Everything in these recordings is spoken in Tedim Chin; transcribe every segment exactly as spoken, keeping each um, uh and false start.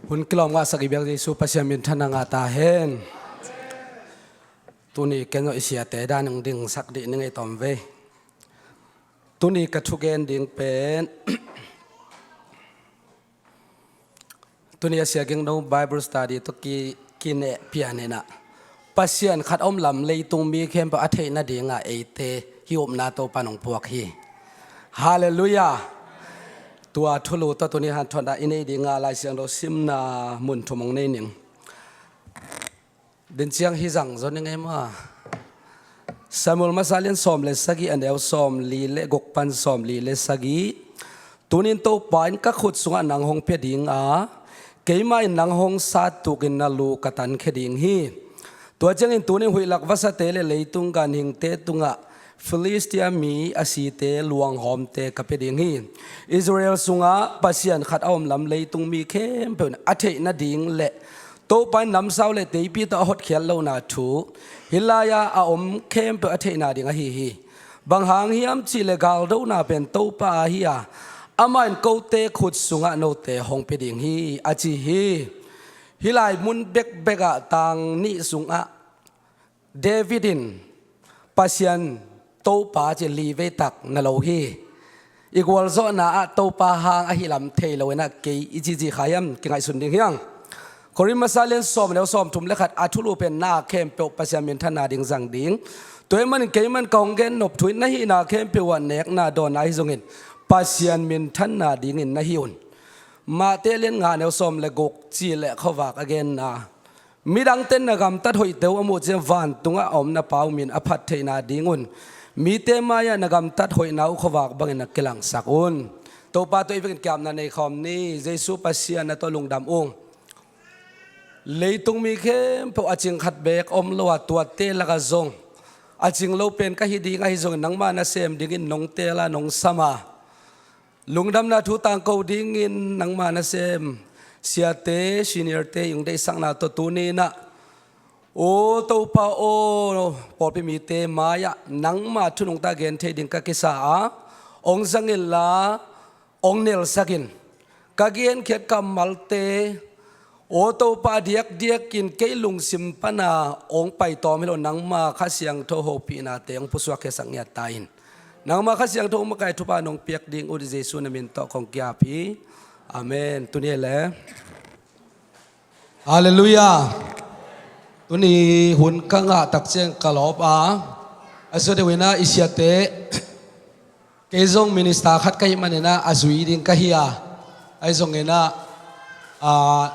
Hun kilawm ngahsak i biak Jesu Pasian minthanna ngah ta hen. Tuni ken zong i siate dan hong dingsak dih ning ei tawm ve. Tuni ka thugen ding pen tuni a sia gingno Bible study tawh ki, kineh pian inah Pasian khat a om lam leitung mi khempeuh a theih nadingah eite hih upna Topa nong puak hi. Halleluiah. Tua thulu tawh tuni hanthotna i nei dinga Lai Siangtho simna mun thum hong nei ning. Din ciang hi zang zaw ning ei maw? Samuel masa lian sawm le sagih a neu sawm li le guk pan sawm li le sagih. Tunin Topa in ka khut sungah nang hong pia ding a, keimah in nang hong sat tukin na lu ka tankhia ding hi. Tua ciangin tunin huihlak vasate le leitung ganhingte tungah Filistia mi a site luanghawmte ka pia ding hi. Israel sungah Pasian khat a om lam leitung mi khempeuh in a theih nading le Topa in namsau le teipi tawh a hotkhiat lohna thu hih lai-ah a om khempeuh a theihna ding ahi hi. Bang hang hiam cihleh galdona pen Topa ahi a, amah in kote khut sungah note hong pia ding hi, a ci hi. Hih lai mun bekbekah tang nih sungah David in Pasian Topa ci li veitak na lo hi. I gualzawhna ah Topa hang ahi lam thei lo inah kei i cici kha hiam kingaihsun ding hiang. Korin masa lian sawm neu sawm thum le khat a thulu pen na khempeuh Pasian minthanna ding zang ding. Tua ahih manin keiman ka hong gen nop thu in na hihna khempeuh ah nekna dawnna ahi zongin Pasian minthanna dingin na hi un. Mate lian nga neu sawm le guk cih le khuavak a genna. Midangte in na gamtat hoihte uh a muh ciang vantungah a om na Pa uh min a phat theihna dingun mite mai-ah na gamtat hoihna uh khuavak bangin na kilangsak un. Topa tawh i vekin kiapna nei khawm ni. Jesu Pasian na tawh lungdam ung. Leitung mi khempeuh a cing khat beek om lo a, tuate lakah zong a cing lo pen ka hi ding ahi zongin nangmah nasem dingin nong teel a, nong sam a, lungdamna thu tangko dingin nangmah nasem siate, seniorte i hong deihsakna tawh tuni inah, aw Topa aw, pawlpi mite mai-ah nangmah thu nungta gen thei ding ka kisa a, hong zang inla hong nelsak in. Ka genkhiat kammalte, aw Topa, diakdiakin kei lungsim pana hong paitawm hi lo, nangma Kha Siangtho hopihnate hong pusuak khiasak ngiat ta in. Nangma Kha Siangtho hong makai thupha nong piak ding uh Jesu na min tawh kong kiap hi. Amen. Tuni le Halleluiah. Tuni hun ka ngah tak ciang ka lawp a, a sua deuh inah i siate, kei zong minister khat ka hih maninah a zui ding ka hi a, ahi zonginah, a,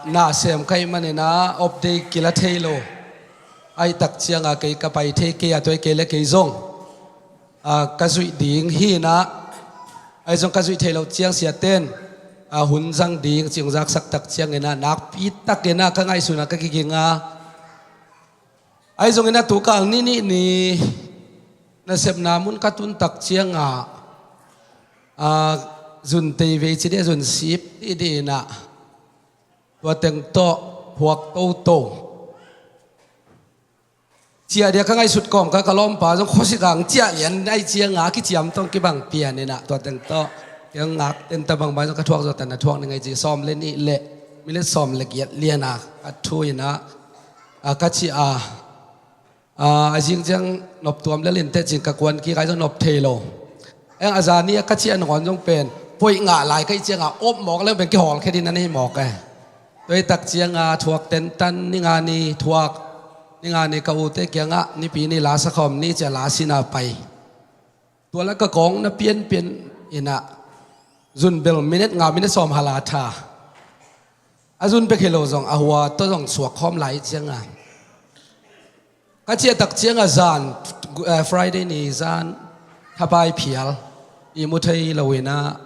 nasem ka hih maninah update kila thei lo. Ahi tak cianga kei ka pai thei kei a, tua hi kei le kei zong, a, ka zuih ding hi inah, ahi zong ka zuih thei lo ciang siaten, a, hun zang ding ci hong zaksak tak cianginah nakpi takinah ka ngaihsunah ka kiginga. Ahi zonginah tukal ni nih ni nasepna mun ka tun tak ciangah, a, zun tei vei ci dih, zun sip dih dih inah tua teng tawh huak toto. Ciah dia ka ngaihsut kawm ka, ka lawmpa zong khuasik ang ciah lian ahi cianga kiciam tawh kibang pian inah tua teng tawh. Kiang ngak tenta bangbai zong ka thuak zawh tan na thuak ning ahi ci, sawm le nih le minute sawm le giat liana ka thu inah, a, ka ciah a. A, a zing ciang nop tuam lel inteh cin ka kuan kik ai zong nop thei lo. Eng a zani a ka ciah nangawn zong pen poih ngah lai ka hih cianga op mawk leng pen kihawlkhia ding na nei mawk e. Tua hi tak cianga thuak tentan ni nga ni thuak, ni nga ni ka ute kiangah nipi ni la sa khawm ni cia la sina pai. Tua la ka kawng na pianpian inah zun bel minute nga minute sawm hala tha. A zun bek hi lo zong a hua tawh zong suak khawm lai cianga ka ciah tak cianga zan, eh, Friday ni zan thapai phial i mu thei lo inah,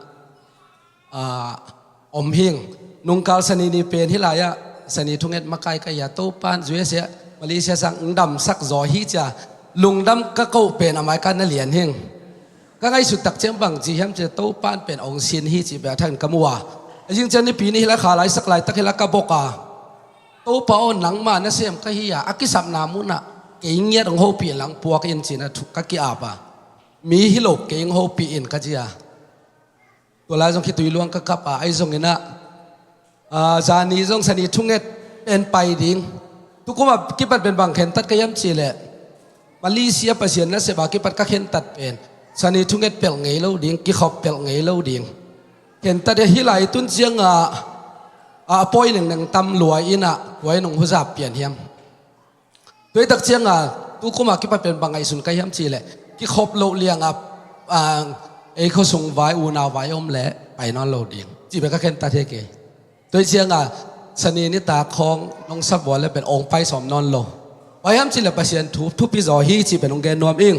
a, om hing. Nungkal sani ni pen hih lai-ah sani thunget makai ka hi a, Topan U S A, Malaysia sang ong damsak zaw hi cia lungdam ka koh pen a mai ka na lian hing. Ka ngaihsut tak ciang bang ci hiam cia Topan pen ong sin hi ci bia thakin ka mu a. A zing ciang nipi ni hih lai kha laisak laitak hih lai ka bok a. Topa aw, nangma nasem ka hi a, a kisapna munah kei ngiat ong hopih lang puak in cina thu ka ki-ap a. Mi hi lo kei ong hopih in ka ci a. Tua lai zong khitui luang ka kap a, ahi zonginah Ah, zani zong Sani thunget pen pai ding. Tukum a kipat pen bang khentat ka hiam cih leh, Malaysia Pasian nasep a kipat ka khentat pen Sani thunget pelh ngei lo ding, kikhop pelh ngei lo ding. Khentat hi lai tun ciang a, a pawi nengneng tam lua in ah, kua in hong huzap pian hiam? Tua hi tak ciang a, tukum a kipat pen bang ngaihsun ka hiam cih leh, kikhop loh liang a, ah, ei khuasung vai, unau vai om leh pai nawn lo ding, cih pen ka khentat hi kei. Tua hi ciang a, Sani nitak khawng nong sap vua leh pen ong pai sawm nawn lo. Pai hiam cih leh Pasian thu, thupi zaw hi cih pen hong gen nuam ing.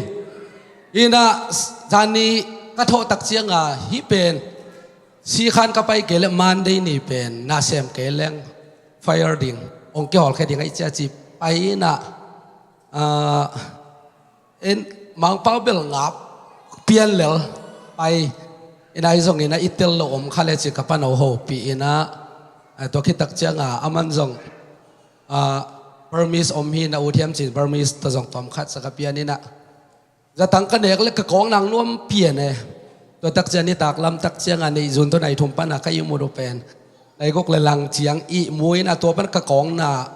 Hi in ah, zani ka thawh tak ciang a, hih pen, sikhan ka pai kei leh Monday ni pen na sem kei leng fire ding, ong kihawlkhia ding ahi cia ci pai in ah, ah, en, Mangpau bel ngap pian lel pai in ah, ahi zongin ah i tel lo om kha leh ci ka pano hopih in ah, ah, tua khit tak ciang a, aman zong, ah, Burmese om hi in ah, ut hiam cin Burmese tawh zong tawm khat sa ka pian in ah, zatang ka nek leh ka kawng nang nuam pian e. Tua tak ciang nitak lam tak ciang a, neih zun tawh nai thum pan a ka ihmut uh pen, nai guk leh lang ciang ihmu in ah, tua pan ka kawng na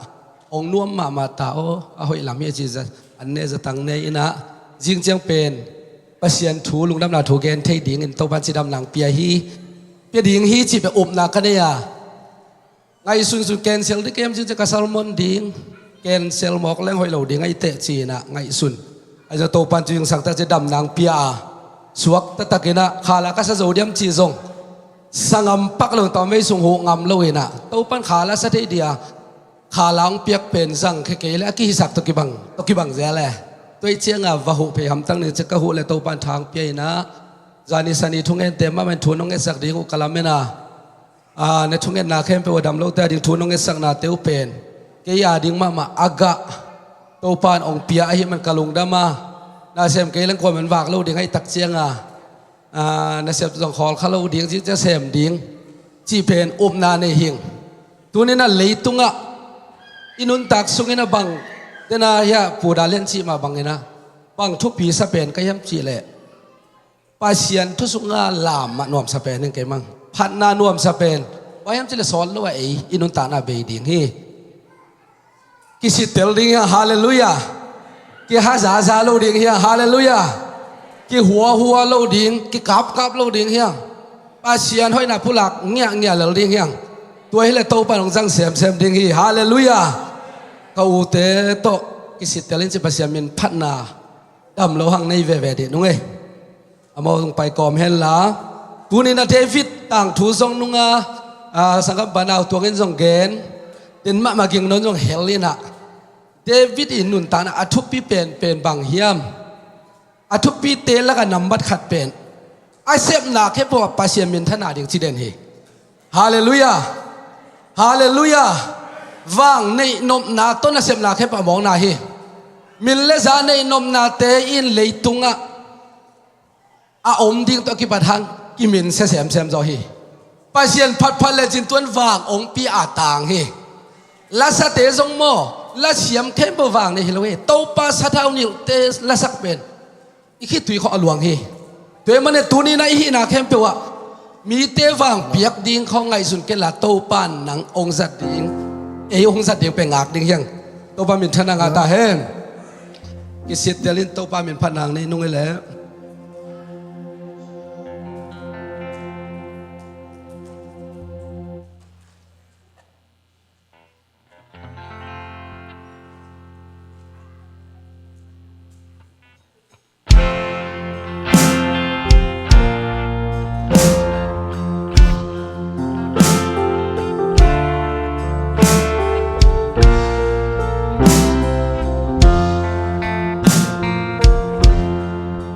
ong nuam mahmah ta aw, a hoih lam hi ci, za, an ne zatang ne in ah, zing ciang pen Pasian thu, lungdamna thu gen thei dingin Topan cidamna pia hi, pia ding hi cih pen upna ka nei a. Ngaihsunsun, cancel ding ka hiam cih ciang ka sermon ding, cancel mawk leng hoih lo ding ahi teh ci in ah ngaihsun. Ahi zong Topan thu zingsang tak ciang damna pia a, suak taktak in ah, khala ka sa zo diam cih zong, sa ngam pak lo, tawmvei sung huh ngam lo in ah, Topan khala sa thei ding a, khala hong piak pen zang khia kei leh a kihisak tawh kibang, tawh kibang zel e. Tua hi ciang a, va huh phei hamtang ning ci, ka huh leh Topan thu hong pia in ah, zani Sani thungente mahmah in thu nong ngetsak ding uh ka lamen a. Ah, na thungetna khempeuh a dam lote a ding thu nong ngetsaknate uh pen, kei a ding mahmah a gah Topan ong pia ahih man ka lungdam a, na sem kei leng kuaman vak lo ding ahi tak ciang a, ah, na sem zong khawl kha lo ding, ci ciang sem ding, cih pen upna nei hing. Tuni in ah leitung ah i nuntak sungin ah bang, tena hiah Pu Dal Lian cih mah bangin ah, bang thupi sa pen ka hiam cih leh, Pasian thu sungah lam mah nuamsa pen hi kei mang. Phatna nuamsa pen, bang hiam cih leh sawt lo a, ei i nuntakna bei ding hi. Kisittel ding hi hang, halleluiah. Kihazaza lo ding hi hang, halleluiah. Kihuahua lo ding, kikapkap lo ding hi hang. Pasian hoihna pulak ngiahngiah lel ding hi hang. Tua hi leh Topa in hong zang semsem ding hi, halleluiah. Ka ute tawh kisittel in ci, Pasian min phatna dam lo hang nei veve dih nung ei. Amau zong pai kawm hen la. Tuni in ah David tangthu zong nung a, ah, sanggam banau tuangin zong gen, den mahmah gingnon zong hel in ah, David in nuntakna a thupi penpen bang hiam? A thupite lakah nambat khat pen, a sepna khempeuh ah Pasian minthana ding ci den hi. Halleluiah. Halleluiah. Vang neih nopna tawh na sepna khempeuh a mawkna hi. Min le za neih nopnate in leitungah a om ding tawh a kipat hang kiminsia semsem zaw hi. Pasian phatphat lecin tuan vang ong pi a tang hi. Lasate zong maw, lasiam khempeuh vang nei hi lo hi. Topa sathau nilhte lasak pen i khitui khawng a luang hi. Tua ahih manin tuni in ah i hihna khempeuh ah mite vang piak ding khawng ngaihsun kei la, Topa in nang ong zat ding, ei ong zat ding pen ngak ding hi hang. Topa minthana ngah ta hen. Kisittel in Topa min phatna nei nung ei leh.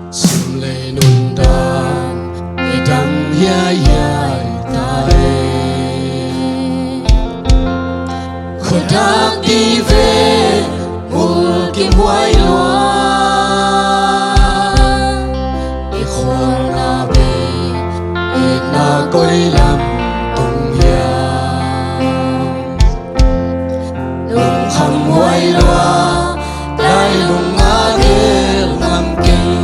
Sum lei nundan i dang hiaihiai ta e. Khuadak dih ve, mulkimhuai lua. I khualna bei, itna koi lam om hiam? Lungkham huai lua, lai lung a gel ngam keng.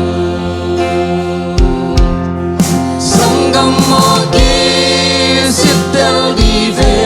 Sanggam maw, kisittel dih ve.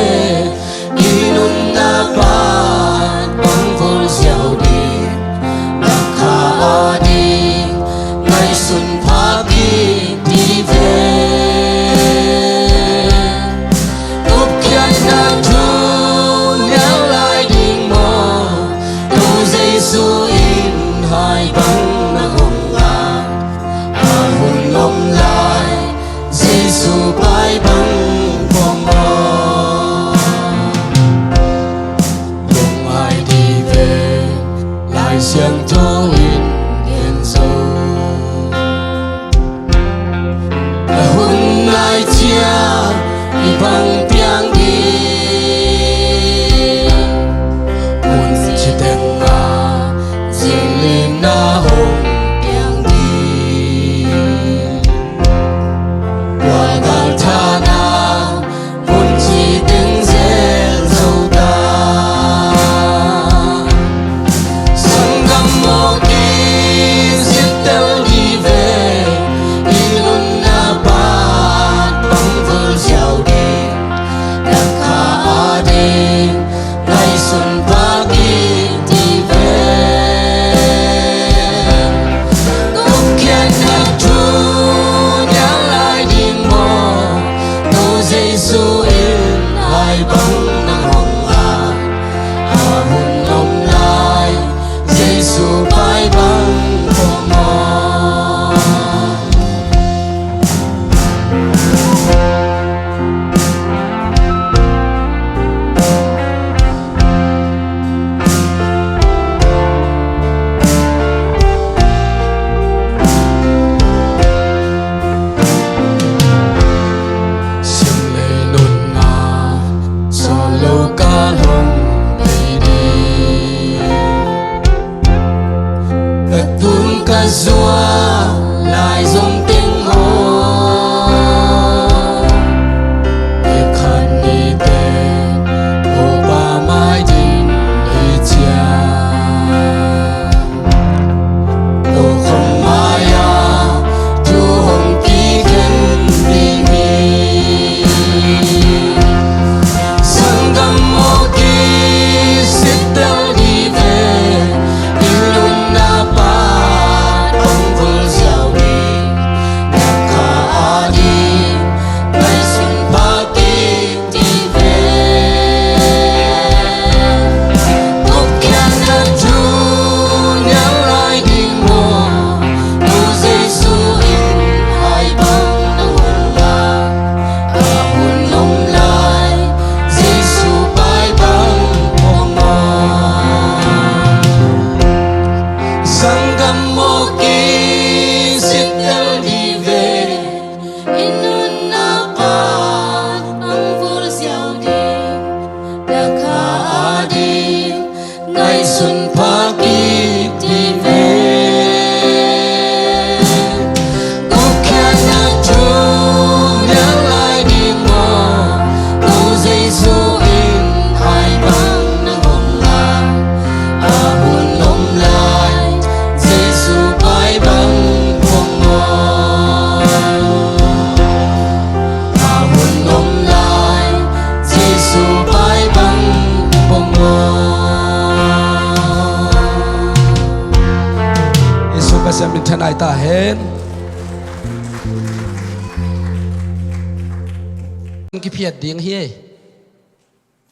Kiphiat ding hi ei.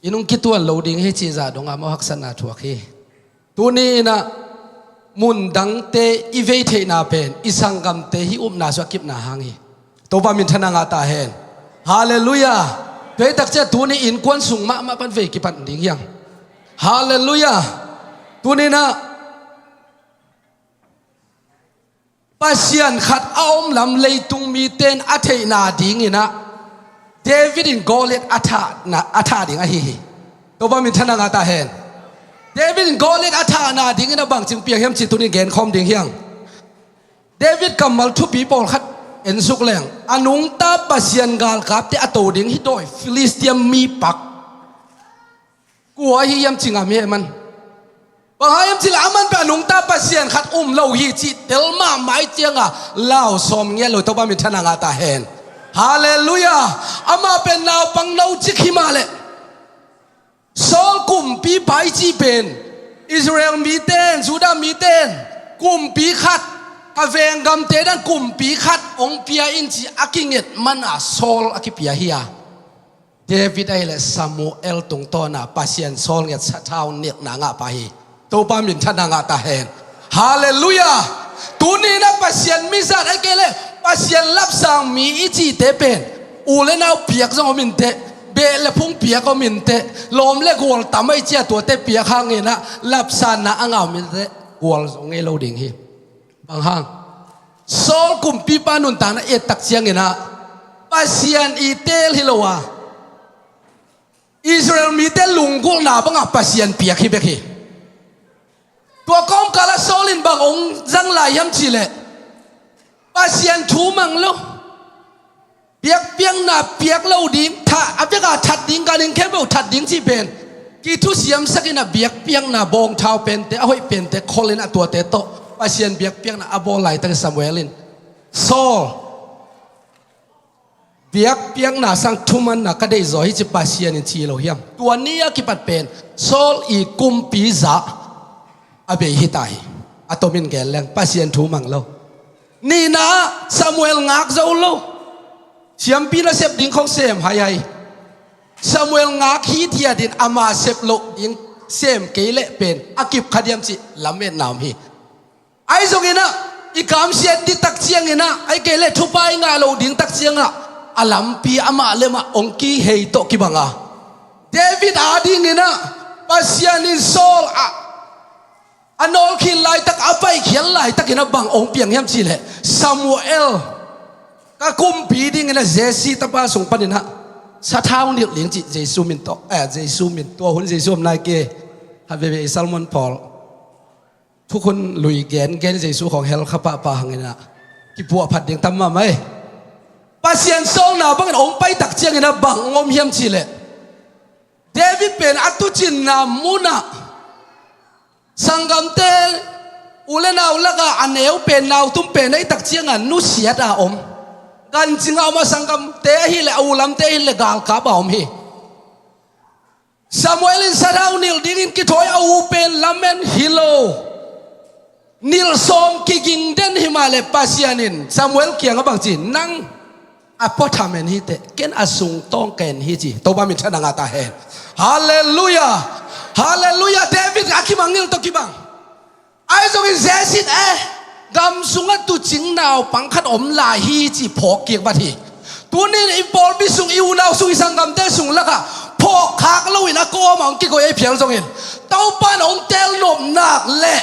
I nung kituan lo ding hi cih zah dongah maw haksatna thuak hi. Tuni inah mun dangte i vei theihna pen i sanggamte hih upna sua kipna hang hi. Topa minthanna ngah ta hen. Halleluiah. Tua hi takciah tuni innkuan sung mahmah pan vei kipan ding hiang. Halleluiah. Tuni inah Pasian khat a om lam leitung mite in a theihna dinginah David in Goliath a thahna, a thah ding ahi hi. Topa minthanna ngah ta hen. David in Goliath a thahna dinginah bangci piang hiam cih tuni genkhawm ding hiang. David kammal thupi pawlkhat ensuk leng a nungta Pasian galkapte a to ding hih dawi Filistia mi pak kua hi hiam ci ngam hi ei man. Bang hang hiam cih leh aman pen a nungta Pasian khat um lo hi cih tel mahmah i cianga lau sawm ngiat lo. Topa minthanna ngah ta hen. Halleluiah. Amah pen naupang no cik hi mah leh Saul kumpipa i cih pen Israel mite in, Judah mite in kumpi khat, ka venggamte dan kumpi khat hong pia in ci a kinget mana Saul a kipia hi a. David ahih leh Samuel tungtawna Pasian sawlngiat sathau nilhna ngah pa hi. Topa minthanna ngah ta hen. Halleluiah. Tuni inah Pasian mizat ahih kei leh Pasian lapsang mi i cihte pen u le nau piak zong om inteh, beh le phung piak om inteh, lawm le gual tam ahih ciah tuate piak hanginah lapsanna a ngah om inteh, gual zong ngei lo ding hi. Bang hang? Saul kumpipa nuntakna i et tak cianginah Pasian i teel hi lo a, Israel mite lunggulhna bangah Pasian piak hi bek hi. Tua kawmkalah Saul in bang hong zang lai hiam cih leh Pasian thu mang lo. Biakpiakna piak lo ding, thah, a biakah that ding, ganhing khempeuh that ding cih pen kithusiamsak inah biakpiakna bawngthau pente, a hoih pente khol inah tuate tawh Pasian biakpiakna a bawl laitak Samuel in Saul biakpiakna sang thumanna ka deihzaw hi ci Pasian in ci lo hiam? Tua ni a kipat pen Saul i kumpi zah a bei hi ta hi. A tomin gen leng Pasian thu mang lo. Nihna ah Samuel ngak zo lo. Siampi nasep ding khong sem haihai. Samuel ngak hithiat in ama sep loh ding sem kei leh pen a kip kha diam cih lametna om hi. Ahi zonginah i kamsiat ding tak cianginah, ahih kei leh thupha i ngah loh ding tak ciangah a lampi amah le mah hong kihei tawh kibang a, David adinginah Pasian in Saul a, a nawlkhin laitak, a paikhial laitakinah bang hong piang hiam cih leh Samuel ka kumpi dinginah Jesse tapa sung paninah sathau nilh ding cih Jesu min tawh, eh, Jesu min, tua hun Jesu om nai kei. Khatveve i sermon pawl thukhun lui gengen Jesu khawng hel kha pahpah hanginah kipuahphat ding tam mahmah hi. Pasian sawlna bangin hong pai tak cianginah bang hong om hiam cih leh David pen a tucinna munah sanggamte, u le nau lakah a neu pen, nautum pen ahih tak ciangah nusiat a om. Gancingah om a, sanggamte ahih leh, a u lamte ahih leh galkap a om hi. Samuel in sathau nilh dingin kithawi a, u pen lamen hi lo. Nilh sawm kiging den hi mah leh Pasian in Samuel kiangah bangci, nang a puatham en hi teh, ken a sungtawng ka en hi ci. Topa minthanna ngah ta hen. Halleluiah. Halleluiah. David a kimang nilh tawh kibang. Ahi zongin Jesse in, eh, gam sungah tuucing naupang khat om lai hi ci phawk kik vat hi. Tunin i pawlpi sung, i unau sung, i sanggamte sung lakah phawk khak loin a kawmah hong kikoih ei phial zongin Topa in hong teel nop nak leh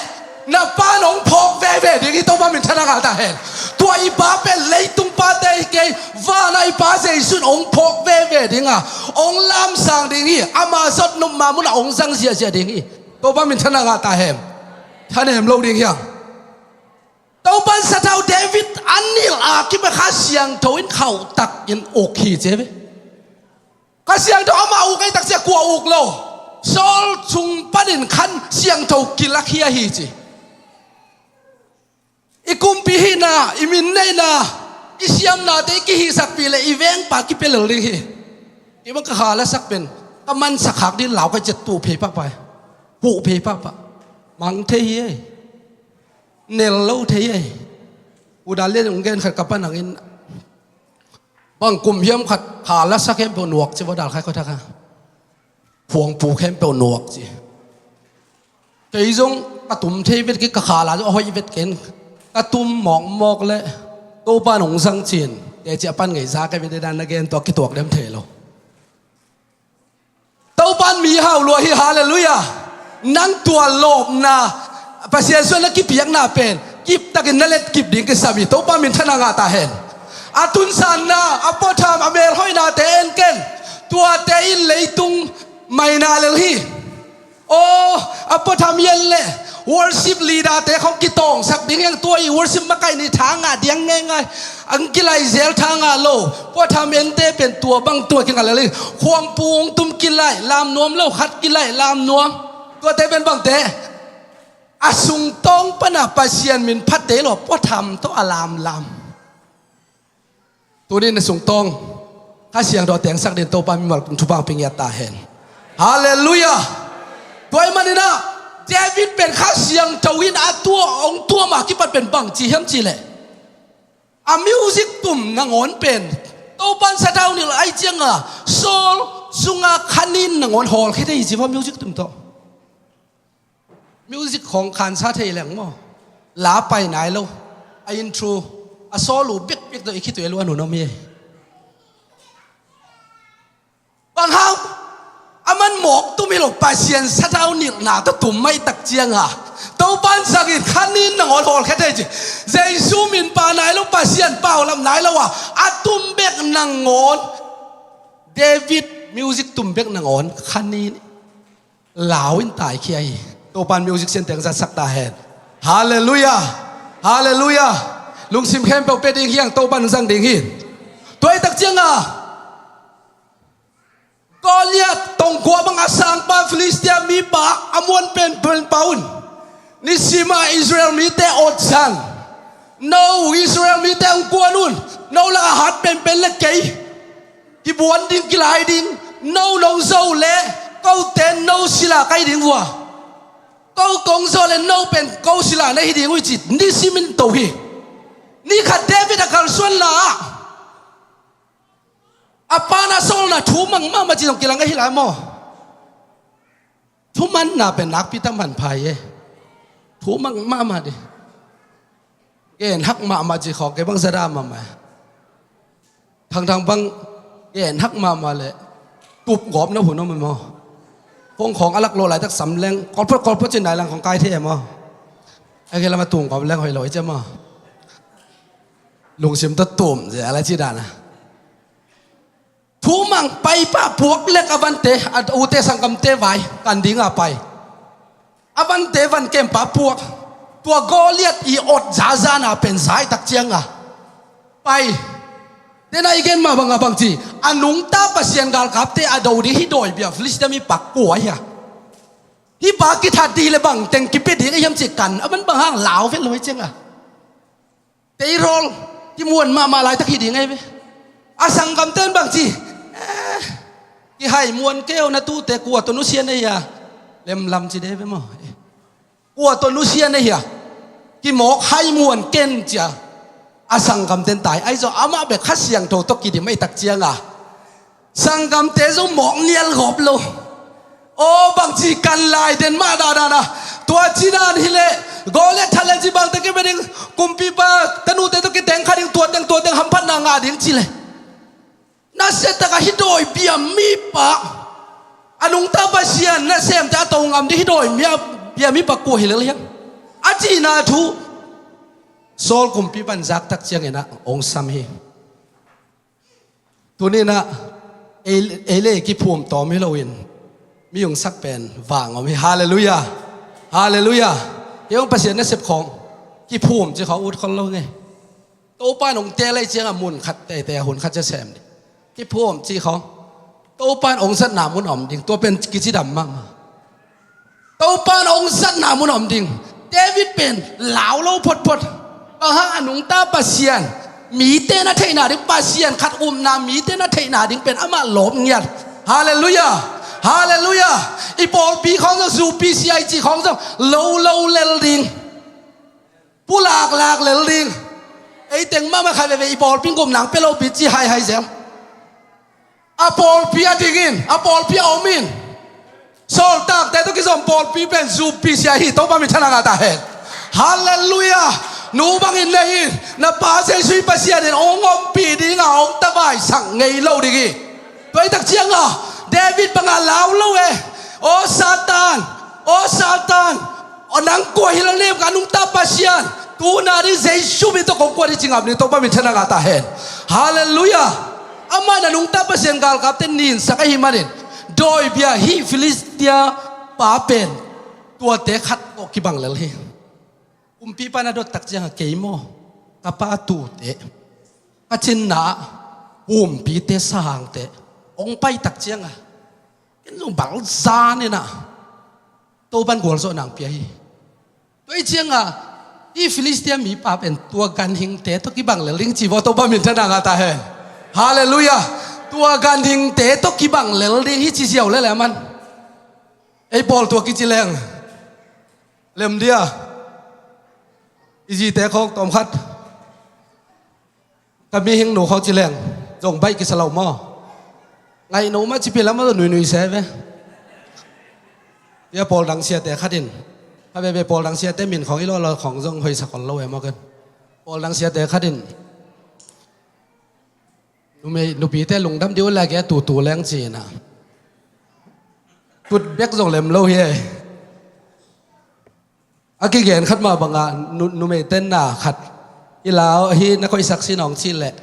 na pa in hong phawk veve ding hi. Topa minthanna ngah ta hen. Tua i pa pen leitung pate hi kei, vanah i pa Jesu in hong phawk veve ding a, hong lamsang ding hi. Ama zot nopna munah hong zang ziahziah ding hi. Topa minthanna ngah ta hen. Thanem lo ding hiang. Topa in sathau David a nilh a kipia Kha Siangtho in khauhtakin uk hi ci ve. Kha Siangtho amah uk ei takciah kua uk lo. Saul sung panin Kha Siangtho kilak hi ahi ci. I kumpi hihna, i min neihna, i siamnate i kihihtsakpih leh i vengpa kipia lel ding hi. Kei bang ka kha lasak pen ka mansak khak ding lau ka ciat tuh phei pahpah, huh phei pahpah. Mang thei hi ei. Nel lo thei ei. U Dal Lian in hong gen khat ka pan hangin, bang kum hiam khat kha lasa khempeuh nuak ci, va Dal Khai khuathak a, khuangpu khempeuh nuak ci. Kei zong ka tum thei vet kei, ka kha la zong a hoih vet kei in, ka tum mawkmawk leh Topa'n hong zang ci-in, teci a pan ngei za ka vet, dan na gen tua kituak dem thei lo. Topa'n mi hau lua hi, halleluiah. Nang tua lawpna, Pasian suan na kipiakna pen kiptakin na letkip ding kisam hi. Topa minthanna ngah ta hen. A tunsanna, a puatham, a melhoihnate en ken. Tuate in leitung maina lel hi. Aw, a puatham hi en leh worship leader-te khong kitawngsak ding hi hang, tua i worship makaih ni tha ngah ding ngeingai. Ang kilaizel tha ngah lo. Puatham ente pen tua bang tua kingah lel hi. Khuangpu hong tum kilaih lam nuam lo, khat kilaih lam nuam. Tuate pen bangte? A sungtawng pana Pasian min phatte lo, puatham tawh a lamlam. Tuni na sungtawng Kha Siangtho tengsak dingin Topa mimal kum thupha hong pia ngiat ta hen. Halleluiah. Tua ahih manin ah David pen Kha Siangtho in a tua, hong tuam a kipat pen bangci hiam cih leh, a music tum nangawn pen Topa'n sathau nilh ahih ciangin Saul sungah kha nin nangawn hawlkhia thei hi ci, va, music tum tawh. Music khawng khansa thei leng maw. La pai nai lo. A intro, a solo bekbek tawh i khitui a luan hun om hi. Bang hang? Aman mawk tum hi lo, Pasian sathau nilhna tawh tum mah ahih tak ciangin Topa'n zangin kha nin nangawn hawlkhia thei ci. Jesu min pha nai lo, Pasian paulap nai lo a, a tum bek nangawn. David music tum bek nangawn kha nin lau in taikhia hi. Topa'n music sian teng zatsak ta hen. Halleluiah. Halleluiah. Lungsim khempeuh pia ding hi hang, Topa'n zang ding hi. Tua ahih tak ciangin Goliath tongkua bang a sangpa, Filistia mipa, a muan penpen pa un, nisim a Israel mite awt zang. No Israel mite hong kuan un. No lakah hat penpen leh kei kibuan ding, kilai ding. No nong zo leh kote no sila ka hi ding uh a, ko kong zo leh no pen ko sila na hi ding uh hi ci, nisimin to hi. Ni khat David a kalsuanna ah a pa na Saul na thumang mahmah ci zong kilang ahi lai maw. Thumanna pen nakpi tak manpha hi e. Thumang mahmah dih. Gen hak mahmah ci khawng kei bang za da mahmah. Thangthang bang gen hak mahmah leh tup gawp na hun om e maw. Phone khawng a lak lawh laitak sam leng kolpot kolpot ci nai lang khawng kai thei e maw. A gen lam a tung gawp leng hoih lo hi ci e maw. Lungsim tawh tum zia la ci dan a. Thumang pai pah puak lek a vante, a ute sanggamte vai kan ding a pai. A vante van kem pah puak. Tua Goliath i awt zazana pen zai tak cianga pai. Tena i gen mah banga bangci, a nungta Pasian galkapte a do ding hi dawi bia Filistia mi pak kua hia. Hi pa kithat dih le bang teng kipia ding a hiam ci kan a van bang hang lau vet lo hi cianga. Teirawl kimuan mahmah laitak hi ding ahi ve. A sanggamten bangci, eh, kihai muan keu na tute kua tawh nusia na hia. Lemlam ci dei ve maw. Kua tawh nusia na hia. Kimawk hai muan ken cia. A sanggamten tai ahi zaw amah bek Kha Siangtho tawh kidim ahi tak cianga sanggamte zong mawk nial gawp lo. Aw bangci kan lai den mah dahdahna. Tua cinan hileh Goliath thalenci bangte kei beding kumpipa tanute tawh kiteng kha ding tua teng tua teng hamphatna ngah ding cileh. Nasiatakah hi dawi bia mipa a nungta Pasian nasemte a to ngam ding hi dawi bia mipa kua hi lel hiam. A cihna thu Saul kumpipan zaktak cianginah ong sam hi. Tuninah ei le kiphum tawm hi loin mi ungsak pen vang om hi. Halleluiah. Halleluiah. Kei hong Pasian nasep khawng kiphum ci khawng ut khol lo ngei. Topan hong tel ei cianga mun khat teitei a hun khat cia sem ding. Kiphum ci khawng Topan hong zatna mun om ding. Tua pen kicidam mahmah. Topan hong zatna mun om ding. David pen lau lo photphot. Bang hang a nungta Pasian mite na theihna ding, Pasian khat upna mite na theihna ding pen amah lawp ngiat. Halleluiah. Halleluiah. I pawlpi khawng zong zu P C I ci khawng zong lo lo lel ding. Pulaklak lel ding. Ei teng mahmah khat veve i pawlpi in gupna hong pia lopi ci haihai zel. A pawlpi a dingin, a pawlpi a omin, sawltakte tawh kizom pawlpi pen zupi sia hi. Topa minthanna ngah ta hen. Halleluiah. Nu bangin nei in, na pa Jesu i Pasian in hong ompih ding a, hong tavaisak ngei lo ding hi. Tua i tak cianga David banga lau lo e. Aw Satan, aw Satan, aw nang kua hi lel ning, ka nungta Pasian, tu-a ding Jesu min tawh kong kuan hi ci ngap ni. Topa minthanna ngah ta hen. Halleluiah. Amah in a nungta Pasian galkapte ninsak ahih manin, dawibia hih Filistia pa pen tuate khat tawh kibang lel hi. Kumpipa na dot tak cianga kei maw, ka pa tuute, ka cinna, humpite sangte hong pai tak cianga ken zong balzan inah Topan gualzawhna hong pia hi. Tua i cianga hih Filistia mipa pen tua ganhingte tawh kibang lel ding ci vaw. Topa minthanna ngah ta hen. Halleluiah. Tua ganhingte tawh kibang lel ding hi ci ziau lele aman. Ei pawl tua kici leng lem dia. I zite khawng tawmkhat, ka mihing nu khawng ci leng, zong baih kisa lo maw? Ngaih no mah cipi lam maw, nuinui se ve. Tia pawl dang siate khatin, kha veve pawl dang siate min khawng i lawlaw khawng zong hoihsak on lo e maw ken. Pawl dang siate khatin, numei nupite lungdam dih uh leh a tutu leng ci-inah tut bek zong lem lo hi e. A kigen khat mah bangah nu, numei tenna khat i lau hi, na koihsak sin awng cih leh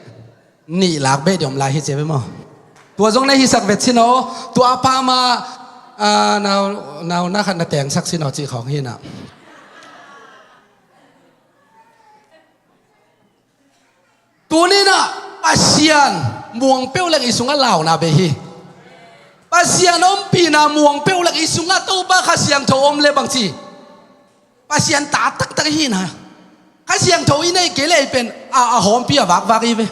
nih lak beh diom lai hi cia ve maw? Tua zong na hisak vet sin aw. Tua a pa mah, ah, nau, nau na khat na tengsak sin aw cih khawng hinah. Tuninah Pasian muang peuh leng i sungah launa bei hi. Pasian ompihna muang peuh leng i sungah Topa Kha Siangtho om le bangci Pasian ta taktak i hina. Kha Siangtho i neih kei leh i pen a, a hawmpi a vakvak i ve.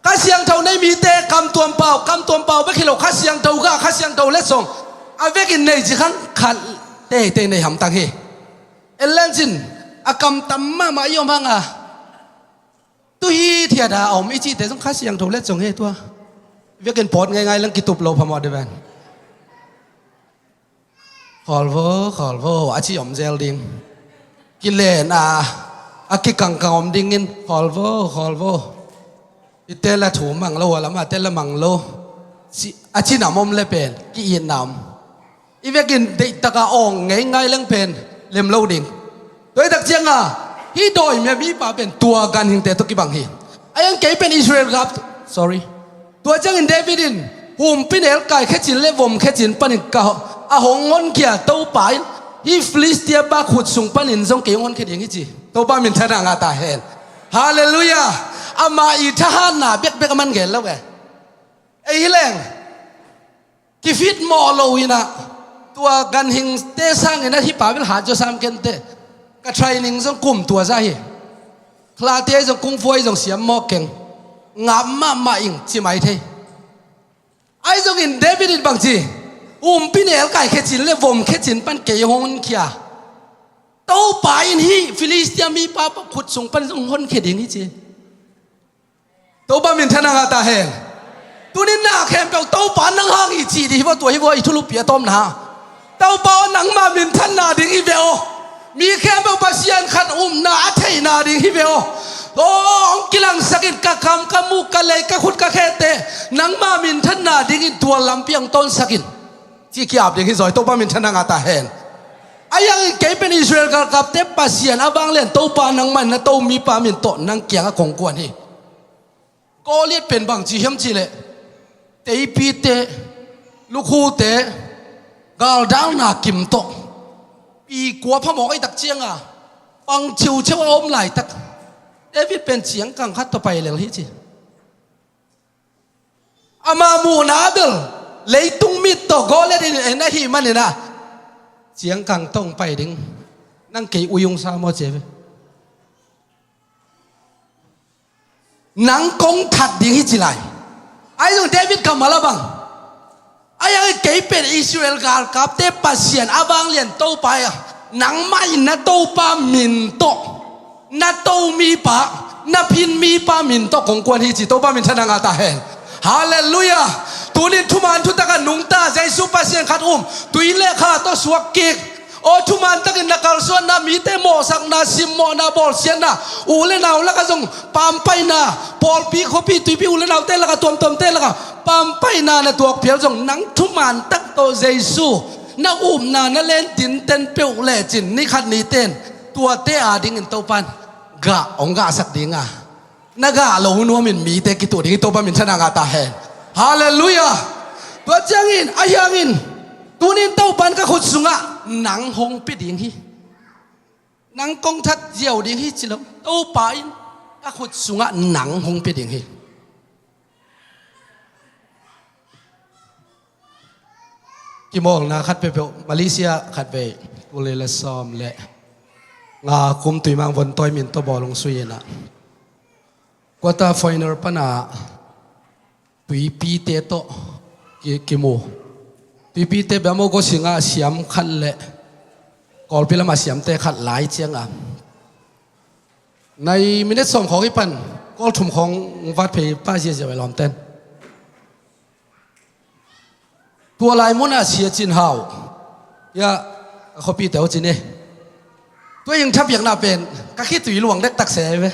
Kha Siangtho nei mite kam tuampau, kam tuampau bek hi lo, Kha Siangtho gah, Kha Siangtho letsong a vekin nei ci khan khat teitei nei hamtang hi. En lencin a kam tam mahmah i om hanga tu hi thiat a om i cihte zong Kha Siangtho letsong hi tua. Vekin pawt ngeingai leng kitup lo phamawh dih ven. Khawl vo, khawl vo a ci om zel ding. Kilen a, a kikangkang om dingin khawl vo, khawl vo. I tel a thu mang lo, a lam a tel a mang lo. Ci, a cinam om le pen ki-itna om. I vekin deihtaka awng ngeingai leng pen lem lo ding. Tua i tak cianga hih dawimia mipa pen tua ganhingte tawh kibang hi. A iang kei pen Israel gap, sorry. Tua ciangin David in humpi nelkai khecin le vom khecin panin ka, a hong honkhia Topa in hih Filistia pa khut sung panin zong kei hong honkhia ding hi ci. Topa minthanna ngah ta hen. Halleluiah. Ama i thahatna bekbek a man gen lo e. Ei hi leng kifit mawh lo inah tua ganhingte sangin a hih pa bel hat zaw sam kente. Ka training zong kum tua za hi. Khlate zong kung fu ai zong siam mawk keng. Ngap mahmah ing ci mai thei. Ai zongin David in bangci, umpi nelkai khecin le vom khecin pan kei hong honkhia. Topa in hih Filistia mipa pa khut sung pan zong honkhia ding hi ci. Topa minthanna ngah ta hen. Tunin na khempeuh Topa nang hang i cih dih hi vaw, tua hi vaw i thulupi a tawpna. Topa aw, nangma minthanna ding hi ve aw. Mi khempeuh Pasian khat upna a theihna ding hi ve aw. Aw, hong kilangsakin ka kam, ka muk, ka lei, ka khut, ka khete nangma minthanna dingin tua lampi hong tawnsakin. Ci ki-ap ding hi zaw, Topa minthanna ngah ta hen. A iangin kei pen Israel galkapte Pasian a vanglian Topa nangmah in na to mipa min tawh nang kiangah kong kuan hi. Goliat pen bangci hiam cihleh teipite, lukhute, galdalna kim tawh pi kua phamawh i tak cianga pang ciuciu a om laitak David pen ciangkang khat tawh pai lel hi ci. Ama muhna bel leitung mit tawh Goliat in en ahih maninah ciangkang tawh pai ding. Nang kei uiung sa maw cia ve. Nang kong that ding hi ci lai. Ahi zong David kammal a bang, a iang i kei pen Israel galkapte Pasian a vanglian Topa a, nangmah in na Topa min tawh na to mipa Na phin mipa min tawh kong kuan hi ci, Topa min thang a ngah ta hen. Halleluiah. Tunin thuman thutak a nungta Jesu Pasian khat um, tui le kha tawh suak kik. Aw thuman takin na kalsuanna, mite mawhsakna, simmawhna, bawlsiatna, u le nau lakah zong pampaihna, pawlpi khuapi tuipi u le naute lakah, tuamtuamte lakah pampaihna na tuak phial zong, nang thuman tak tawh Jesu na upna na len tinten peuh lecin ni khat ni ten tuate adingin Topan gah hong gahsak ding a, na gah lo nuamin mite kituh ding hi. Topa min thang a ngah ta hen. Halleluiah. Tua ciangin, ahi hangin, tunin Topan ka khut sungah nang hong pia ding hi. Nang kong that ziau ding hi ci lo. Topa in ka khut sungah nang hong pia ding hi. Kimawlna khat peuhpeuh, Malaysia khat vei, tul nih le sawm le nga kum Tuimang Vontawi min tawh bawl hong sui in ah, quarter final pan ah tuipite tawh ki, kimu. Tuipite bia mo go singah siam khat le Kawlpi lamah siamte khat lai ciangah nai minute sawm khawng i pan, goal thum khawng vat phei pa ziazia vai lawmten. Tua lai munah Sia Cin Hau, ia, a khuapite aw cin e. Tua ing thapiakna pen ka khitui luang dektak se ve.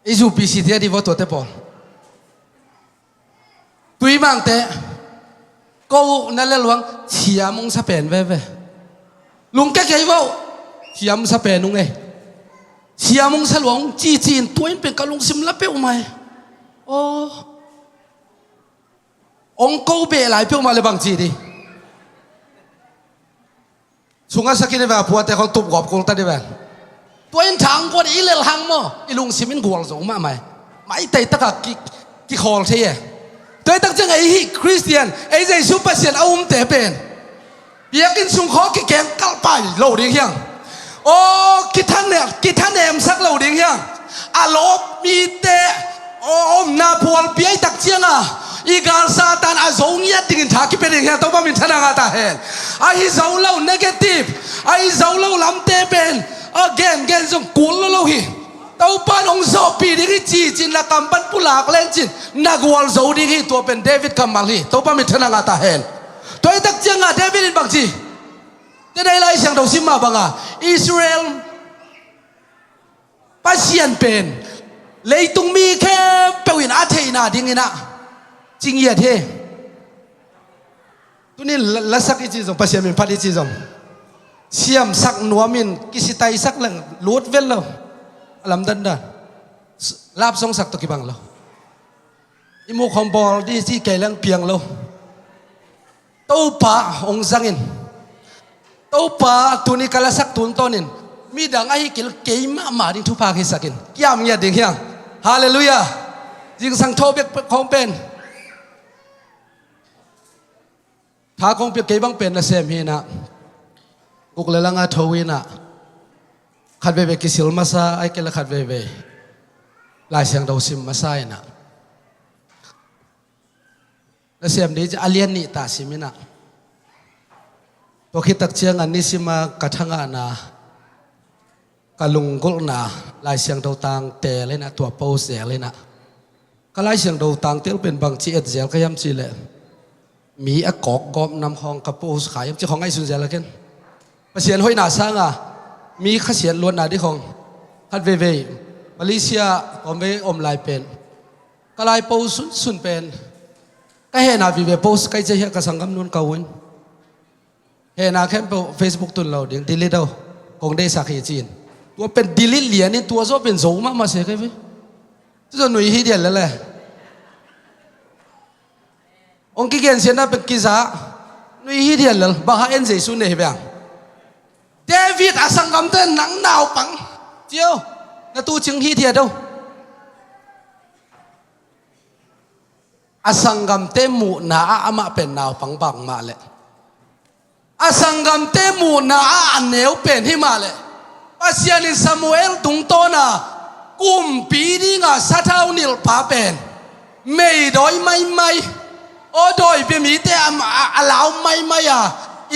I zu P C te a di vaw tuate pawl. Tuimangte, ko na le luang, siam hong sa pen veve. Lungke kei vaw, siam sa pen ung e. Siam hong sa luang, cici in tua in pen ka lungsim la peuhmah e. Aw. Hong ko beh lai peuhmah le bang ci di. Sungah sakin i va puate khong tup gawp kul ta di ven. Tua in thang kuan i lel hang maw, i lungsim in gual zo mahmah e. Maitei takah ki, kikhawl thei e. Tua i tak ciang ei hih Khristian, ei Jesu Pasian a umte pen biakinn sung khaw kikeng kalh pai lo ding hiang. Aw, kithanem, kithanemsak lo ding hiang. A lawp mite, aw, omna phualpi a i tak cianga i gal Satan a zo ngiat dingin tha kipia ding hiang. Topa min thang a ngah ta hen. Ahi zo lo negative, ahi zo lo lamte pen a gengen zong kul lo lo hi. Topa in hong zawhpih ding hi ci cin na kam pan pulak len cin na gual zo ding hi. Tua pen David kammal hi. Topa min thang a ngah ta hen. Tua i tak cianga David in bang ci? Tua dai Lai Siangtho sim mah banga Israel Pasian pen leitung mi khempeuh in a theihna dingin ah ci ngiat hi. Tunin la, lasak i ci zong, Pasian min phat i ci zong, siamsak nuamin kisitaisak leng lut vel lo. A lamdandan lap songsak tawh kibang lo. I muk hong bawl di ci kei leng piang lo. Topa hong zangin, Topa tuni ka lasak tun tawnin midang ahi kil kei mahmah ding thupha hisakin kiam ngiat ding hiang. Halleluiah. Zingsang tho bek khong pen tha kong pia kei bang pen nasem hinah, guk le langa tho hinah, khat veivei kisil masa ai kei le khat veivei Lai Siangtho sim masa hinah. Nasem dih a lian nih ta siminah. Tua khit tak cianga nisima ka thangahna, ka lunggulhna Lai Siangtho tang tel hinah, tua post zel hinah. Ka Lai Siangtho tang tel pen bangci et zel ka hiam cihleh, mi a kawk gawp nam khawng ka post kha hiam ci khawng ngaihsun zel a ken. Pasian hoihna sanga mi khasiat luatna dih khawng khat veivei Malaysia kawmvei om lai pen ka lai post sunsun pen ka hehna vive post kai cia hiah ka sanggam nun ka uin. Hehna khempeuh Facebook tun lo ding, delete aw. Kong deihsak hi ci-in. Tua pen delete lianin tua zaw pen zo mahmah se kai ve. Tua zaw nui hi dian lele. Hong kigensiatna pen kiza. Nui hi dian lel. Bang ha en Jesu nei hi beng. David a sanggamte nang naupang. Cio. Na tu cing hi dian do. A sanggamte muhna ah amah pen naupang bang mah leh, a sanggamte muhna ah a neu pen hi mah leh, Pasian in Samuel tungtawna kumpi dinga sathau nilhpa pen meidawi maimai, aw dawi bia mite a, a, a lau maimai a,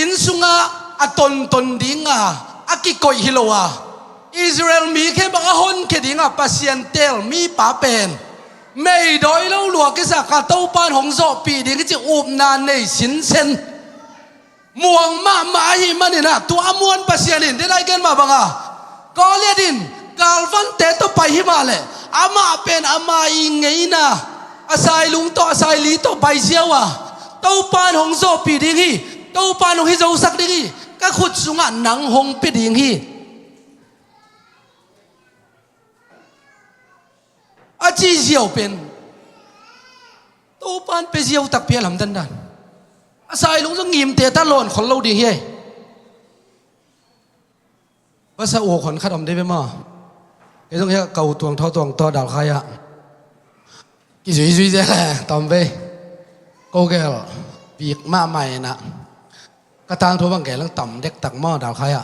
inn sunga a tonton dinga a kikoih hi lo a, Israel mi khempeuh a honkhia dingah Pasian teel mipa pen meidawi lo lua kisa kha Topan hong zawhpih ding hi cih upna nei sinsen. Muang mahmah ahih maninah tua a muan Pasian in dena i gen mah banga Goliath in galvante tawh pai hi mah leh amah pen ama i ngeina a sailung tawh a saili tawh pai ziau a Topan hong zawhpih ding hi. Topan hong hi zosak ding hi. Ka khut sungah nang hong pia ding hi. A ci ziau pen Topan pe ziau takpi a lamdandan. A sailung zong ngimte ta lawn khol lo ding hi. Vasa uh hon khat om dei ve maw? Kei zong hiah kau tuang thaw tuang thaw dalkhai ah kizuizui zel le tam ve. Ko gel bik mahmah inah ka tangthu bang gel lang tam dektak maw dalkhai ah.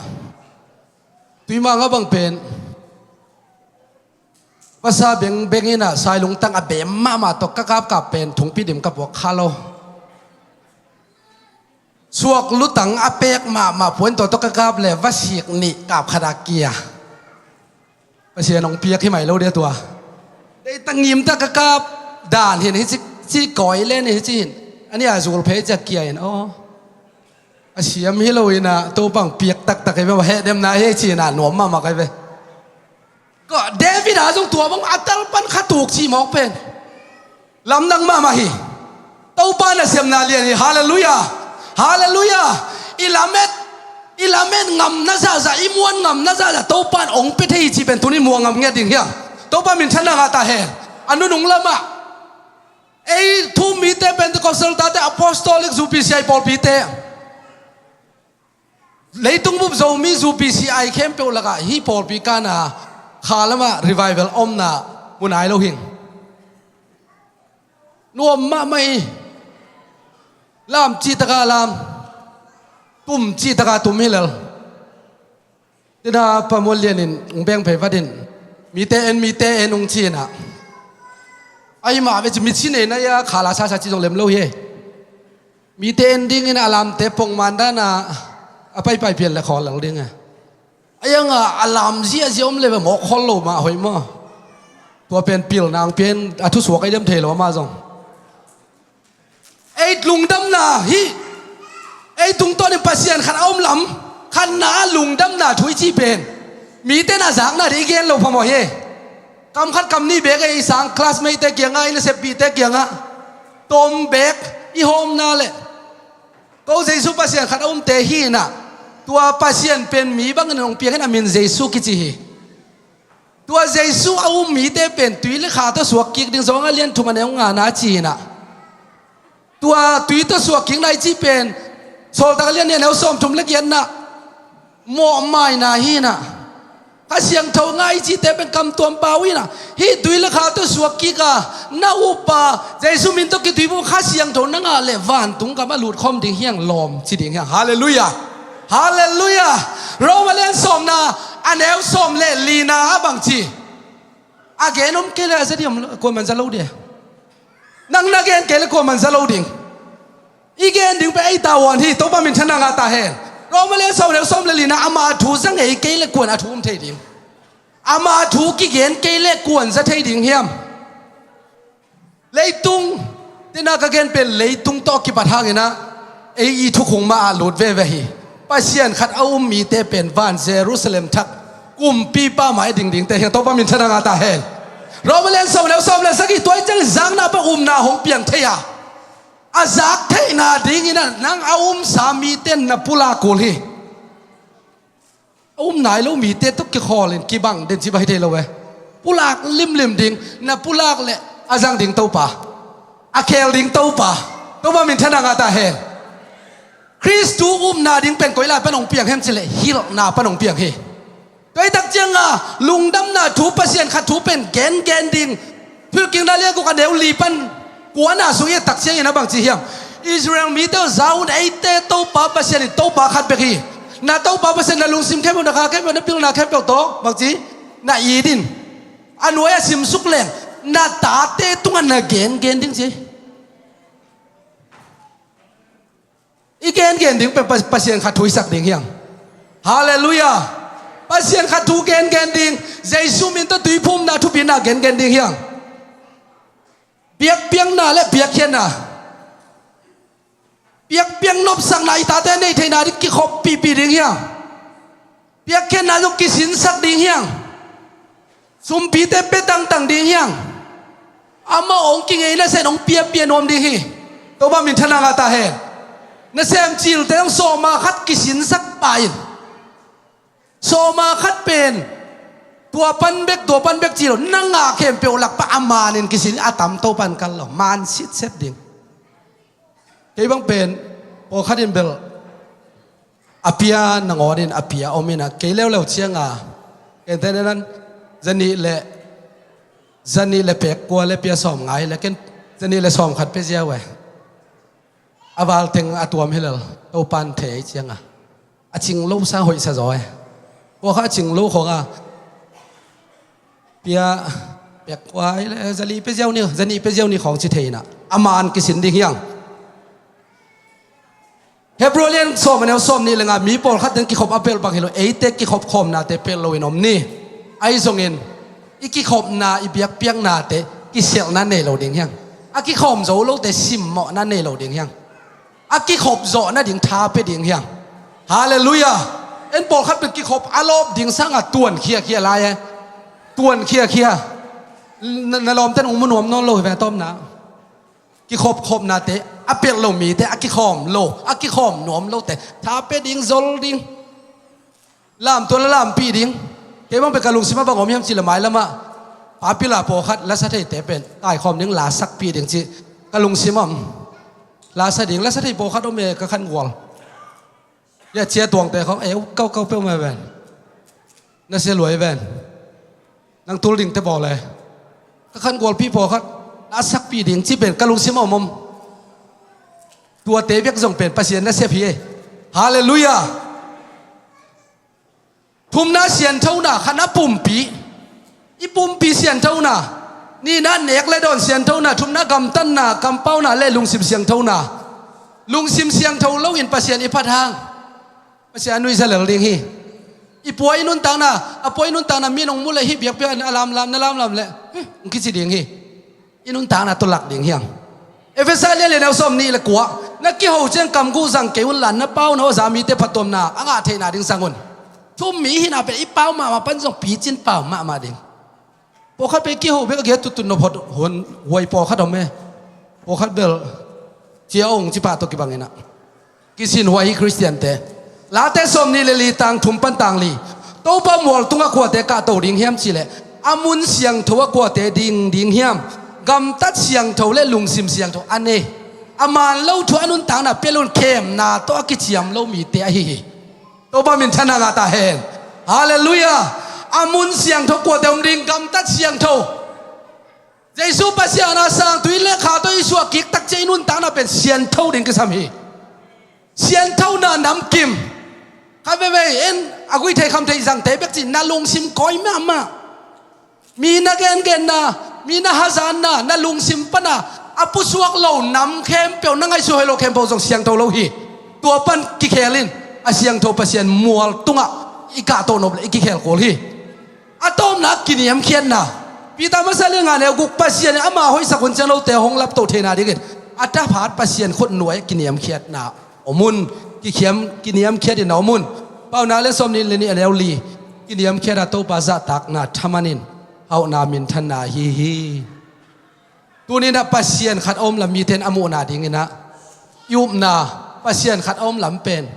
Tuimang a bang pen vasa bengbeng inah sailungtang a bem mahmah tawh ka kapkap pen thungpi dim ka puak kha lo. Suak lutang a pek mahmah puan tawh tawh ka kap le vasik nih kap khat a kia. Pasian hong piak hi mai lo dia tua. Deita ngimta ka kap dan hin hi ci, ci kawi len hi ci hin. Ani a zul phei ci a kia hin aw. A siam hi lo inah Topa hong piak taktak hi ve maw, heh demna hi ci inah nuam mahmah kai ve. David a zong tua bang a talpan khatuk cimawk pen lamdang mahmah hi. Topa na siamna lian hi. Halleluiah. Halleluiah. I lamet i lamet ngamna zahzah, i muan ngamna zahzah Topa in hong pia thei hi ci pen tuni muang ngam ngiat ding hiam? Topa minthanna ngah ta hen. A nunung lamah ei thu-um mite, Pentecostal tate, Apostolic, U P C I pawlpite, leitung bup Zomi U P C I khempeuh lakah hih pawlpi kana kha lamah revival omna mu nai lo hing. Nuam mahmah hi. Lam cihtaka lam, tum cihtaka tum hi lel. Tina pamual lianin hong beng phei vatin mite en, mite en hong cinah ahi mah ve ci, mi ci nei na ia khala sasa ci zong lem lo hi. Mite en dingin a lamte pongman dana a paipai pian le khawl lel ding a. A ianga a lam ziahziah om le ve mawk khawl lo mah hoih maw? Tua pen pilna ang pian a thusuak a i dem thei lo amah zong. Ei lungdamna hi. Ei tungtawnin Pasian khat a om lam khatna a lungdamna thu i cih pen mite na zakna ding i gen lo phamawh hi. Kam khat kam nih bek ei sang classmate te kiangah, i naseppihte kiangah tom bek i hawmna le ko Jesu Pasian khat a umte hi inah tua Pasian pen mi bangin hong piangin a min Jesu kici hi. Tua Jesu a um mite pen tui le kha tawh suak kik ding, Johan a lian thum a neu ngana ci inah. Tua tui tawh suak kikna i cih pen Sawltak a lian nih a neu sawmthum le giatna mawhmaina hi inah. Kha Siangtho ngah i cihte pen kamtuam pau inah hih tui le kha tawh suak kika na upa Jesu min tawh kituiphum Kha Siangtho na ngah le vantung gam a lutkhawm ding hiang lawm ci ding hiang. Halleluiah. Halleluiah. Roma lian sawmna a neu sawm le lina a bangci. A gen om kei le a za ding om lo, kuaman za lo ding. Nang na gen kei le kuaman za lo ding. I gen ding pen ei tavuan hi. Topa minthanna ngah ta hen. Roma lian sawm neu sawm le lina ama thu za ngei kei le kuan a thu um thei ding. Ama thu kigen kei le kuan za thei ding hiam? Leitung, tina ka gen pen leitung tawh kipat hanginah ei i thukhung mah ah lut veve hi. Pasian khat a um mite pen van Jerusalem thak kumpipa mah i dingdingte hi. Topa minthanna ngah ta hen. Roma lian sawm neu sawm le sagih, tua i ciangin zakna pan upna hong piang thei a, a zak theihna dinginah nang a umsa mite na pulak kul hi. A um nai lo mite tawh kikhawlin kibang den ci bang hi thei lo e. Pulak limlim ding, na pulak le a zang ding Topa, a khel ding Topa. Topa minthanna ngah ta hen. Khristu upna ding pen koi lai pan hong piang hiam cileh hilhna pan hong piang hi. Tua i tak cianga lungdamna thu, Pasian khat thu pen gengen ding. Thuhilhkikna lian guk a neu li pan kuana sung i et tak ciangin a bangci hiam? Israel mite uh za un, eite Topa Pasian in Topa khat bek hi. Na Topa Pasian na lungsim khempeuh, na kha khempeuh, na pilna khempeuh tawh bangci na it in. A nuai a simsuk leng na tate tungah na gengen ding ci. I gengen ding pen Pa-, Pasian khat thu i sak ding hiang. Halleluiah. Pasian khat thu gengen ding, Jesu min tawh tuiphumna thupina gengen ding hiang. Biakpiakna le biakhiatna, biakpiak nopsakna i tate nei theihna ding kikhop pihpih ding hiang. Biakhiatna zong kisinsak ding hiang. Sumpite pia tangtang ding hiang. Amah hong kingeina sen hong piapia nuam ding hi. Topa minthanna ngah ta hen. Nasem cilte hong sawma khat kisinsak pah in. Sawma khat pen tua pan bek, tua pan bek ci lo, na ngah khempeuh lakpa a manin kisin, a tam Topan kal lo, man sitset ding. Kei bang pen pawlkhat in bel a pia nangawn in a pia om in a, kei leuleu cianga kente nenan zanih le, zanih le pek kua le pia sawm ngai le ken zanih le sawm khat pia ziau e. A val teng a tuam hi lel, Topan thei cianga a cing lo sa hoihsa zaw e. Kua kha a cing lo khong a pia pek kua le zali pia ziau ni, zanih pia ziau ni khong ci thei na, a man kisin ding hiang. Hebrew lian sawm a neu sawm nih le nga, mi pawlkhat teng kikhop a pelh bang hi lo, eite kikhop khawmnate pelh loin om ni. Ahi zongin i kikhopna, i biakpiaknate kiselhna nei lo ding hiang. A kikhawm zo lote simmawhna nei lo ding hiang. A kikhop zawh nading tha pia ding hiang. Halleluiah. En pawlkhat pen kikhop a lawp ding sanga tuan khiakhia lai e. Tuan khiakhia. Na, na lawmten ung mu nuam nawn lo hi ve tawmna. Kikhop khopnate a pelh lo mite, a kikhawm lo, a kikhawm nuam lote tha pia ding, zol ding. Lamtual a lampih ding. Kei bang pen ka lungsim a bang om hiam cih leh mailamah papila pawlkhat lasa theite pen kaikhawm ding, la sakpih ding cih ka lungsim a om. Lasa ding, lasa thei pawlkhat om e ka khangual. Ya cia tuangte khong e, kau kau peuh mah ven. Na sia luai ven. Nang tul dingte bawl e. Ka khangualpi pawlkhat la sakpih ding cih pen ka lungsim a om om. Tuate bek zong pen Pasian nasep hi e. Halleluiah. Thumna sianthona, khatna pumpi. I pumpi sianthona. Nihna nek le dawn sianthona, thumna gamtatna, kampauna le lungsim sianthona. Lungsim siangtho loin Pasian i phat hang Pasian a nuihza lel ding hi. I pua i nuntakna, a pua i nuntakna mi nong mu le hih biakpiak a lamlam, na lamlam le hih hong kici ding hi. I nuntakna tawh lak ding hiang. Efesa lian lian neu sawm nih le kua, na kiho ciang kam guh zang kei un la, na pau na awza mite phattuamna a ngah theihna ding zang un. Thu um mi hihna pen i pau mahmah pan zong picin pau mahmah ding. Pawlkhat pen kiho bek a giat tuttut nop hot huai pawlkhat om e. Pawlkhat bel cia ong cipah tawh kibang inah kisin huai hi Khristiante. Late sawm nih le li tang thum pan tang li. Topa mual tungah kuate kahto ding hiam cihleh a mun siangtho ah kuate ding ding hiam? Gamtat siangtho le lungsim siangtho a nei, a man lo thu a nuntakna pelun khemna tawh a kiciam lo mite ahi hi. Topa minthanna ngah ta hen. Halleluiah. A mun siangtho kuate om ding? Gamtat siangtho. Jesu Pasian a sang tui le kha tawh i suah kik tak ciang i nuntakna pen siantho ding kisam hi. Sianthona namkim. Kha veve en a gui thei kham thei zangte bek ci na lungsim kawi mahmah. Mi na gengenna, mi na hazanna, na lungsim pana a pusuak lo nam khempeuh, na ngaihsut hoih lo khempeuh zong siangtho lo hi. Tua pan kikhel in a siangtho Pasian mual tungah i kahtoh nop le i kikhel kul hi. A tawpna kiniamkhiatna. Peter masa le nga neu guk, Pasian in ama hoihsak hun ciang lote hong laptoh theihna dingin a thaphat Pasian khut nuai kiniamkhiatna om un, kikhiam kiniamkhiat in a om un. Paunak le sawm nih le nih a neu li, kiniamkhiat a Topa zahtakna thaman in hauhna minthanna ahi hi. Tuninah Pasian khat a om lam mite in a muhna dinginah i upna Pasian khat a om lam pen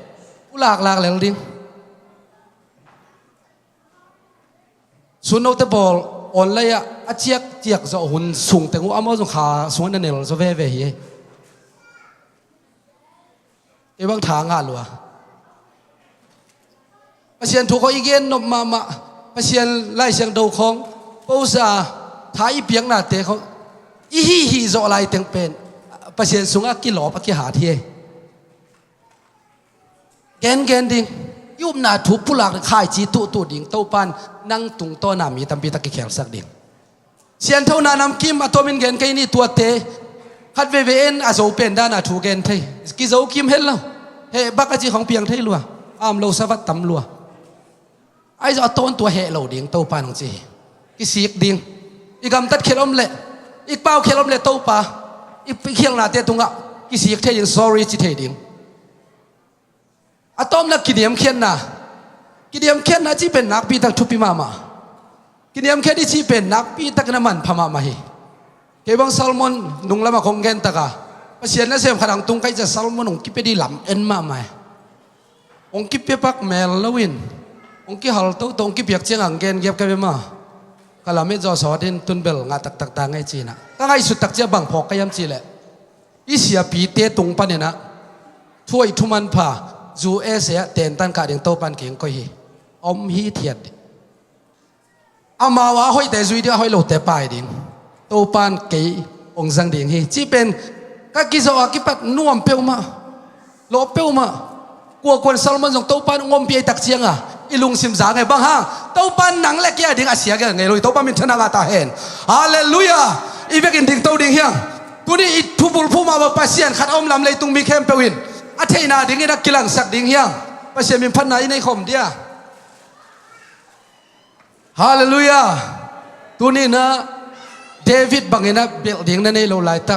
pulaklak lel ding. Sunnote bawl online ah a ciakciak zawh hun sung teng uh amau zong kha sungah na nel zaw veve hi. Ei bang tha ngah lua. Pasian thu khawng i gen nop mahmah, Pasian Lai Siangtho khawng posa tha i piaknate khawng i hihih zawh lai teng pen Pasian sungah a kilawp a kihat hi. Gengen ding, i upna thu pulak ding, khaici tuhtuh ding, Topan nang tungtawna mi tampi tak kikhelsak ding. Sianthona namkim a tawmin gen kei ni, tuate khat veve en a zo pen dana thu gen thei. Kizo kim het lo. Heh bak a ci khong piang thei lua. Am lo savat tam lua. Ahi zong a tawntung a heh lo ding Topa in hong ci hi. Kisik ding. I gamtat khial om leh, i pau khial om leh Topa, i khialhnate tungah kisik thei ding, sorry ci thei ding. A tawpna kiniamkhiatna. Kiniamkhiatna cih pen nakpi tak thupi mahmah. Kiniamkhiat i cih pen nakpi takin a manpha mahmah hi. Kei bang Solomon nunglamah kong gen taka, Pasian nasem khat hong tung ka hih ciang Solomon hong kipia ding lam en mahmah hi. Hong kipia pak mel loin, hong kihal toto, hong kipiak ciangah hong gen giap ka bia mah. Ka lamet zawh sawtin tun bel ngah taktak ta ngei ci-inah, ka ngaihsut tak ciang bang phawk ka hiam cih leh, i siapite tung paninah thu hoih thu manpha, zu ese ah tentan kah ding Topa in keng koih hi. Om hithiat ding. Amau a hoihte zui ding, a hoih lote pai ding. Topa in kei hong zang ding hi cih pen ka kizawh a kipat nuam peuhmah, lawp peuhmah. Kuakuan Solomon zong Topa in hong ompih ahih tak cianga i lungsim za ngei. Bang hang? Topa in nang le kei a ding a sia gel ngei lo hi. Topa minthanna ngah ta hen. Halleluiah. I vekin dingto ding hiang. Tuni i thubulphuh mah bang Pasian khat a om lam leitung mi khempeuh in a theihna dingin a kilangsak ding hiang. Pasian min phatna i nei khawm dia. Halleluiah. Tuni inah David bangin a belh ding na nei lo laitak